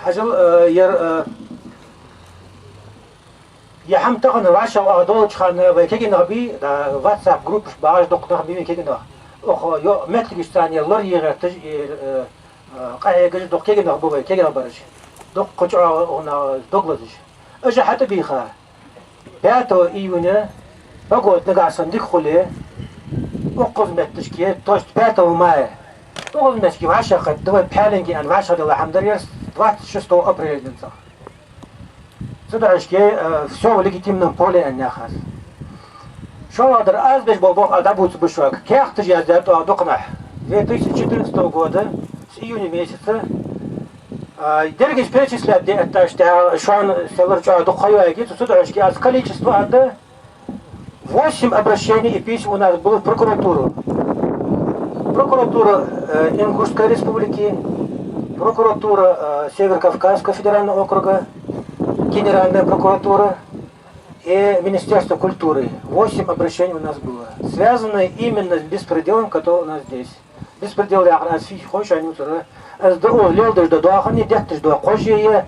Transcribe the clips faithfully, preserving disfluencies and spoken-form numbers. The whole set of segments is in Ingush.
Хьажал, э, ер, э, ер хӀама тахан вӀашагӀ оаха долча хана вай кагий нах бий, да, WhatsApp группаш багӀаш дукха нах бий вай кагий нах. Оаха йоӀ меттигаш царна лорае гӀерташ, э, э, къахьегаш дукха кагий нах ба вай, кагий нах бараш. Дукха чӀоагӀа укхунах дог лазаш. Уж хьатӀабийха. Пятого июня, погода нагахьа санна дика хуле, укхаза метташке, то есть пятого мая, укхаза метташке вӀашагӀкхетта вай пхьаьлинге аьнна вӀашагӀделла хӀама дар ер, двадцать шестого апреля денз. Цудухьа, э, всё в легитимном поле аьнна яхаш. ШоллагӀдар, аз беш бола болх а дӀабувцаргба шуга. Каьхаташ яздаьд оаха дукханахьа. Две тысячи четырнадцатого года, с июня месяца, а, дерригаш перечислять де этташ, тӀаккха шоана селлара чӀоагӀа дукха ха йоагӀа, цу, цудухьа аз количество аргда. Восемь обращений и писем у нас было в прокуратуру. Прокуратура, э, Ингушской республики, прокуратура, э, Северо-Кавказского федерального округа, Генеральная прокуратура и Министерство культуры. Восемь обращений у нас было, связанные именно с беспределом, который у нас здесь. Беспредел яхар аз фу я хой шоана ювцар. Аз да укхаза леладеш да доахан, детташ да кхожие,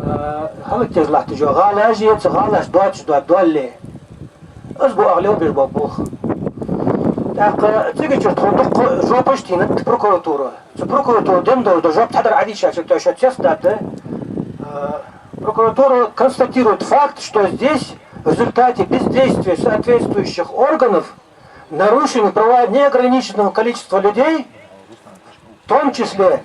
э, хӀалак теш латташ йола гӀалаш, цу гӀалашта доацаш да доалле. Из ба оаха лелабеш бола болх. ТӀаккха цигара тхона дукха жопаш тийнад прокуратура. Цу прокуратура денна долаш да жоп цхьадар Ӏадийшача, то есть шо цецдаьд да. Э, прокуратура констатирует факт, что здесь в результате бездействия соответствующих органов нарушены права неограниченного количества людей, в том числе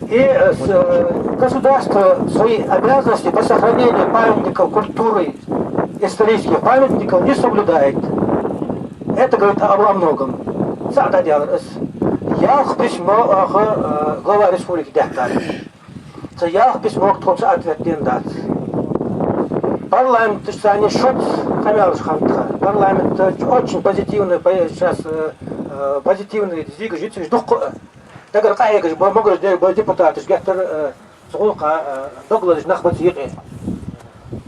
и, э, с-, э, государство свои обязанности по сохранению памятников культуры, исторических памятников не соблюдает. Это говорит о, о многом. Цхьа дӀадаьлар из. Ялх письмо оаха, э, глава республики даьттад. Цу ялх письмога тхоца ответ денна дац. Парламенташца цхьана шозза къамаьлаш хиннад тха. Парламента очень позитивный, по-, сейчас, э, э, позитивный зигаш йицаш дукха, э, дагара къахьегаш ба, могаш дер ба депутаташ, геттара, э, цу гӀулакха, э, дог лазаш нах ба цу юкъе.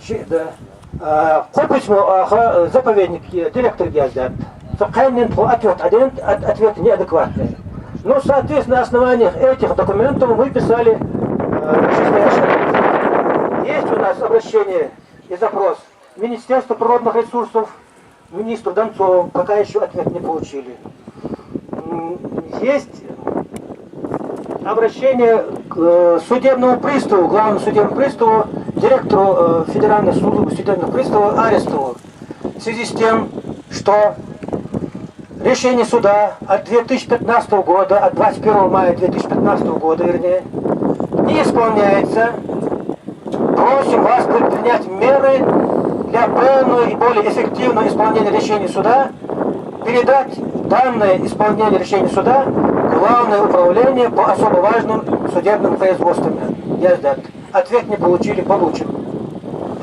Шиъ да. А, кхо письмо оаха, э, заповедник, э, директорга яздаьд. Цу кхаьннена тхо ответ Ӏаденад, от-, ответ неадекватный. Ну, соответственно, на основании этих документов мы писали, э, вышестоящее. Есть у нас обращение и запрос Министерства природных ресурсов, министру Донцову, пока ещё ответ не получили. М, есть обращение к, э, судебному приставу, главному судебному приставу, директору, э, Федеральной службы судебных приставов Арестову в связи с тем, что решение суда от две тысячи пятнадцатого года, от двадцать первого мая две тысячи пятнадцатого года, вернее, не исполняется. Просим вас предпринять меры для полного и более эффективного исполнения решения суда, передать данное исполнение решения суда в Главное управление по особо важным судебным производствам. Яздаьд. Ответ не получили, получим.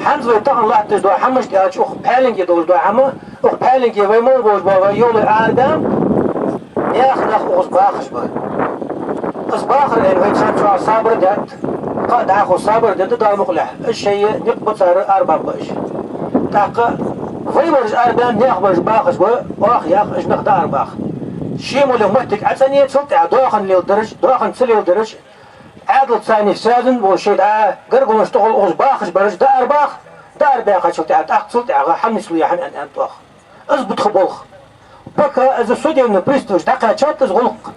ХӀанз вай тахан латташ дола хӀамаш, тӀаккха укх пхьаьлинге долаш дола хӀама, укх пхьаьлинге вай мел болаш бола вай йолаш арабаьнна, наьха нах укхаза бахаш ба. Из бахар аьнна вай цхьан чӀоагӀа сабар даьд, кхы а дӀахо сабар даьд Дала мукъалехь. Уж шоай никъ ба цар, арабаьнна ба уж. ТӀаккха вай бараш арабаьнна, наьха бараш бахаш ба, оаха йоах уж нах дӀаарабаха. Ше моллагӀа моттиг Ӏацане, цул тӀехьа доахан леладераш, доахан ца леладераш, Ӏаьдалца цхьана связан волаш шоай дӀа гаргалонаш тӀагӀолла укхаза бахаш бараш дӀаарабаха, дӀаарабаьхачул тӀехьа тӀаккха цул тӀехьагӀа хӀама нийслу, е хӀама аьнна, аьнна тӀох. Из ба тха болх. Пока из судебный приставаш дӀакхаьчад из гӀулакх.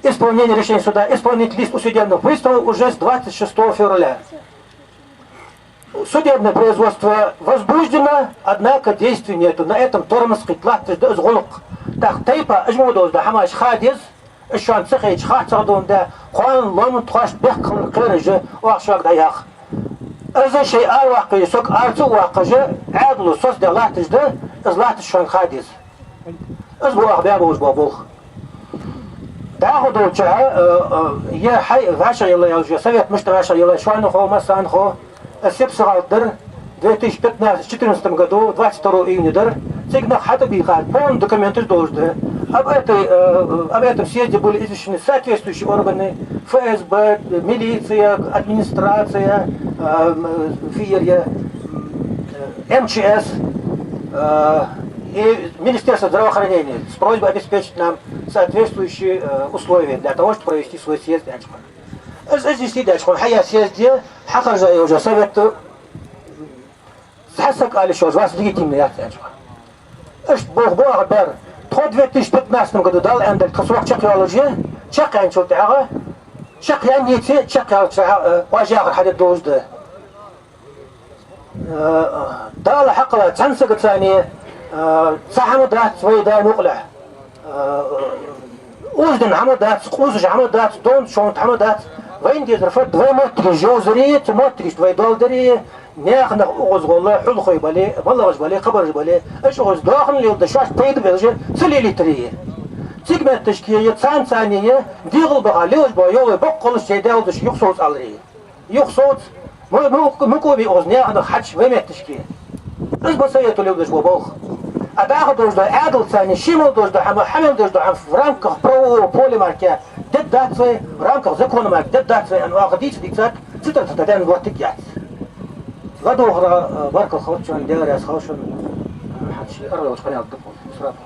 Исполнение решения суда, исполнительный лист у судебного пристава уже с двадцать шестого февраля. Судебное производство возбуждено, однако действий нету. На этом тормоз кхийтта латташ да из гӀулакх. ТӀаккха тайпа, уж мо долаш да хӀамаш ха деза, уж шоана ца хайча, хьа ца хадувна да, кхоана ломан тхоашта бехк хилар кхераш, оаха шуга дӀаяхар. Из шоай араваккхаш, сога ара ца ваккхаш, Ӏаьдало соцадаь латташ да, из латташ шоана ха деза. Из ба оаха баь болаш бола болх. ДӀахо долча, э, э, е хьай вӀашагӀъелла, е совет мишта вӀашагӀъелла, шоана хов, массанахо, из сепсагӀалт дар, две тысячи пятнадцать, четырнадцатом году, двадцать второго июня дар, цига нах хьатӀабийха, полный документаш долаш да. Об этой, э, об этом съезде были извещены соответствующие органы, ФСБ, милиция, администрация, э, м, фирья, м, э, МЧС, э, и Министерство здравоохранения с просьбой обеспечить нам соответствующие, э, условия для того, чтобы провести свой съезд, аьнна. Из, из йисте деш хьона хьаяь съезде, хьахаржа йола совет, цхьа саг ала йиш йолаш вац, легитимни яц аьнна. Иштта боху боху бар. Тхо две тысячи пятнадцатом году Дала аьннадале тха срок чакхйоалаш я, чакхъяьнначул тӀехьагӀа, чакхъяьнна йицъе, чакхъяьлча, э, оаш яхар хьаде долаш да. Э, Дала хьакхала цхьан сагаца а, э, цхьа хӀама дац вай Даьла мукъалехь. Э, уздина хӀама дац, къувсаш хӀама дац, донца шовнта хӀама дац. Вайна дезар фуд, вай моттигаш йовзари, цу моттигашта вай доал дари, наьха нах укхаза гӀолла, хьулхой бале, малагӀаш бале, кхыбараш бале, уж укхаза доахан леладеш, шоашта пайда белаш, ца лелийтари. Цига метташке, е царна царна, е дегӀал баха лелаш бола йовлой боккъалаш шоай даьлдаш юхасовца алари. Юхасовца, ма-, ма-, мукъа бе укхаза наьха нах хьача вай метташке. Из ба совето леладеш бола болх. А дӀахо долаш дола Ӏаьдал царна, ший мел долаш дола хӀама, хьа мел долаш дола хӀама в рамках правового поля мара дергдац вай, в рамках закона мара дергдац вай, аьнна, оаха дийца дийцад, цу тӀара тха даьна моттиг яц. ЛадувгӀара, э, баркал хилда шоана, Даьла раьза хилва шоана, э, хӀанз ший аргӀелча къамаьл дукха срапа.